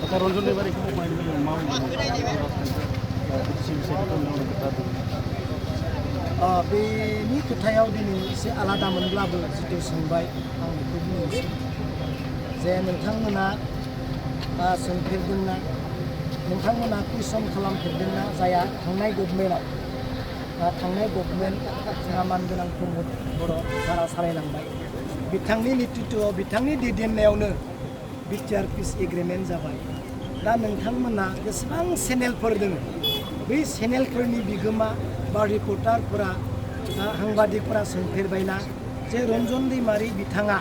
रन्जन दैमारिखौ बबेनिफ्राय मा बेनि खोथायाव दिनै एसे आलादामोनब्लाबो जितु सोंबाय आं बेखौ बुंनोसै जे नोंथांमोना सोंफेरदोंना नोंथांमोना कुइसन खालामफेरदोंना जाया थांनाय गभर्नमेन्ट जोंहा मानगोनां प्रमद बर' सारा सालायलांबाय बिथांनि नेतृत्वआव बिथांनि दैदेननायावनो बिटिआर पिस एग्रिमेन्ट जाबाय दा नोंथांमोना जेसेबां चेनेलफोर दङ बै चेनेलफोरनि बिगोमा बा रिपर्टारफोरा साংবাদিকफोरा सोंफेरबायना जे रन्जन दैमारि बिथाङा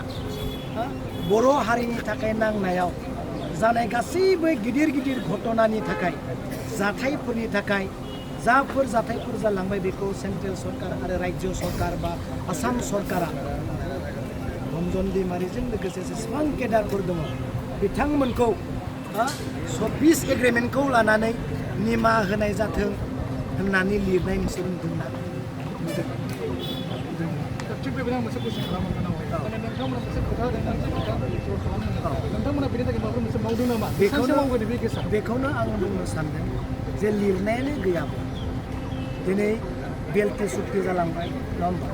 बर' हारिनि थाखाय नांनायाव जानाय गासैबो गिदिर गिदिर घटनानि थाखाय जाथायफोरनि थाखाय जाफोर जाथायफोर जालांबाय बेखौ सेन्ट्रेल सरकार आरो राज्य सरकार बा आसाम सरकारा रन्जन दैमारिजों लोगोसे जेसेबां केडारफोर दङ बिथांमोनखौ पिस एग्रिमेन्टखौ लानानै निमाहा होनाय जाथों होननानै लिरनाय नोंसोर नुदोंना थिग बेबायदिनो आं मोनसे कुइसन खालामनो नोंथांमोना मोनसे खोथा नोंथांमोना बेनि थाखाय माबा मोनसे मावदों नामा बेखौनो आं बुंनो सानदों जे लिरनायानो गैयामोन दिनै बेल्टि सुक्ति जालांबाय नङा होमबा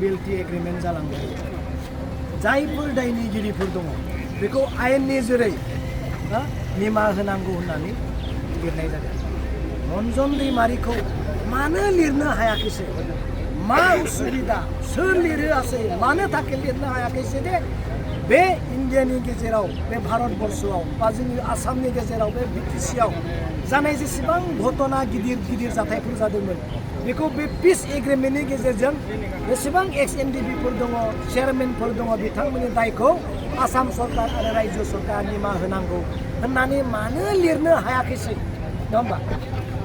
बेल्टि एग्रिमेन्ट जालांबाय जायफोर दायनिगिरिफोर दङ बेखौ आयेननि जेरै निमाहा होनांगौ होननानै लिरनाय जादों रन्जन दैमारिखौ मानो लिरनो हायाखैसै मा उसुबिदा सोर लिरासै मानो थाखाय लिरनो हायाखैसै दे बे इन्डियानि गेजेराव बे भारतबर्षआव बा जोंनि आसामनि गेजेराव बे बिटिसिआव जानाय जेसेबां घटना गिदिर गिदिर जाथायफोर जादोंमोन बेखौ बे पिस एग्रिमेन्टनि गेजेरजों जेसेबां एक्स एनडिपिफोर दङ चेयारमेनफोर दङ बिथांमोननि दायखौ आसाम सरकार आरो राज्य सरकार निमाहा होनांगौ होननानै मानो लिरनो हायाखैसै नङा होमबा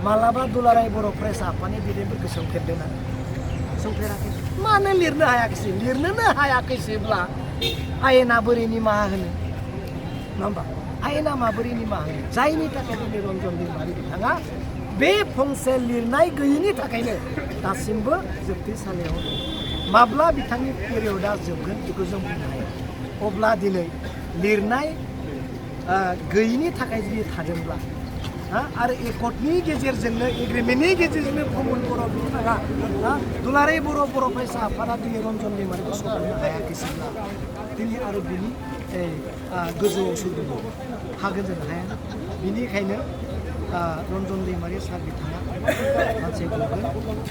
मालाबा दुलाराय बर' फरायसा आफादनि बिदैफोरखौ सोंफेरदोंना सोंफेराखै मानो लिरनो हायाखैसै लिरनोनो हायाखैसैब्ला आयेना बोरै निमाहा होनो नङा होमबा आयेना माबोरै निमाहा होनो जायनि थाखाय दिनै रन्जन दैमारि बिथाङा बे फंसे लिरनाय गैयिनि थाखायनो दासिमबो जोबथेसालियाव दं माब्ला बिथांनि पिरियडआ जोबगोन बेखौ जों बुंनो हाया अब्ला दिनै लिरनाय गैयिनि थाखाय जुदि थादोंब्ला आरो एकर्डनि गेजेरजोंनो एग्रिमेन्टनि गेजेरजोंनो प्रमद बर' बिथाङा दुलाराय बर' फरायसा आफादा दिनै रन्जन दैमारिखौ सहायनो हायाखैसैब्ला दिनै आरो बिनि गोजौआव सोरदों हागोन जों हाया बिनिखायनो रन्जन दैमारि सार बिथाङा सानसे गगोन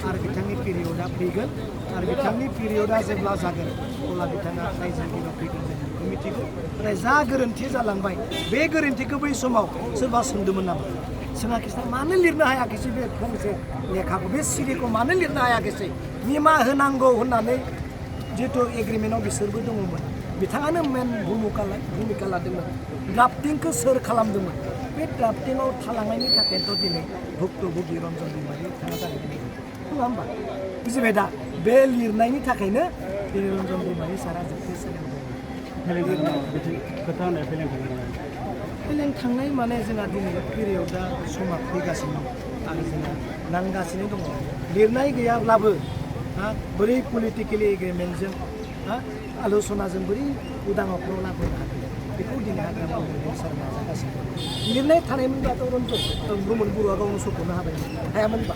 आरो बिथांनि पिरियडआ फैगोन आरो बिथांनि पिरियडआ जेब्ला जागोन अब्ला बिथाङा रायजोगिरियाव फैगोन जों मिथिगौ नाथाय जा गोरोन्थि जालांबाय बे गोरोन्थिखौ बै समाव सोरबा सोंदोंमोन नामा सोङाखैसै मानो लिरनो हायाखैसै बे फंसे लेखाखौ बे सिरिखौ मानो लिरनो हायाखैसै निमाहा होनांगौ होननानै जिहेतु एग्रिमेन्टआव बिसोरबो दङमोन बिथाङानो मेन भुमिका लादोंमोन ड्राफ्टिंखौ सोर खालामदोंमोन बे ड्राफ्टिंआव थालांनायनि थाखायनोथ' दिनै भुक्तभोगि रन्जन दैमारि बिथाङा जादों नङा होमबा बुजिबाय दा बे लिरनायनि थाखायनो दिनै रन्जन दैमारि सारा जोबथेसालियाव फेलें थांनाय माने जोंहा दिनै पिरियडआ समा फैगासिनो दं आरो जोंहा नांगासिनो दङ लिरनाय गैयाब्लाबो बोरै पलिटिकेलि एग्रिमेन्टजों आल'सनाजों बोरै उदाङाव लाबोनो हागोन बेखौ दिनै हाग्रामा सार नाजागासिनो लिरनाय थानायमोनब्लाथ' रन्जन प्रमद बर'आ गावनो सफ'नो हायामोनबा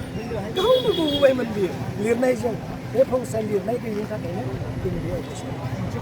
गावनो गबायमोन बियो लिरनायजों बे फंसे लिरनाय गैयिनि थाखायनो दिनै बे अबस्था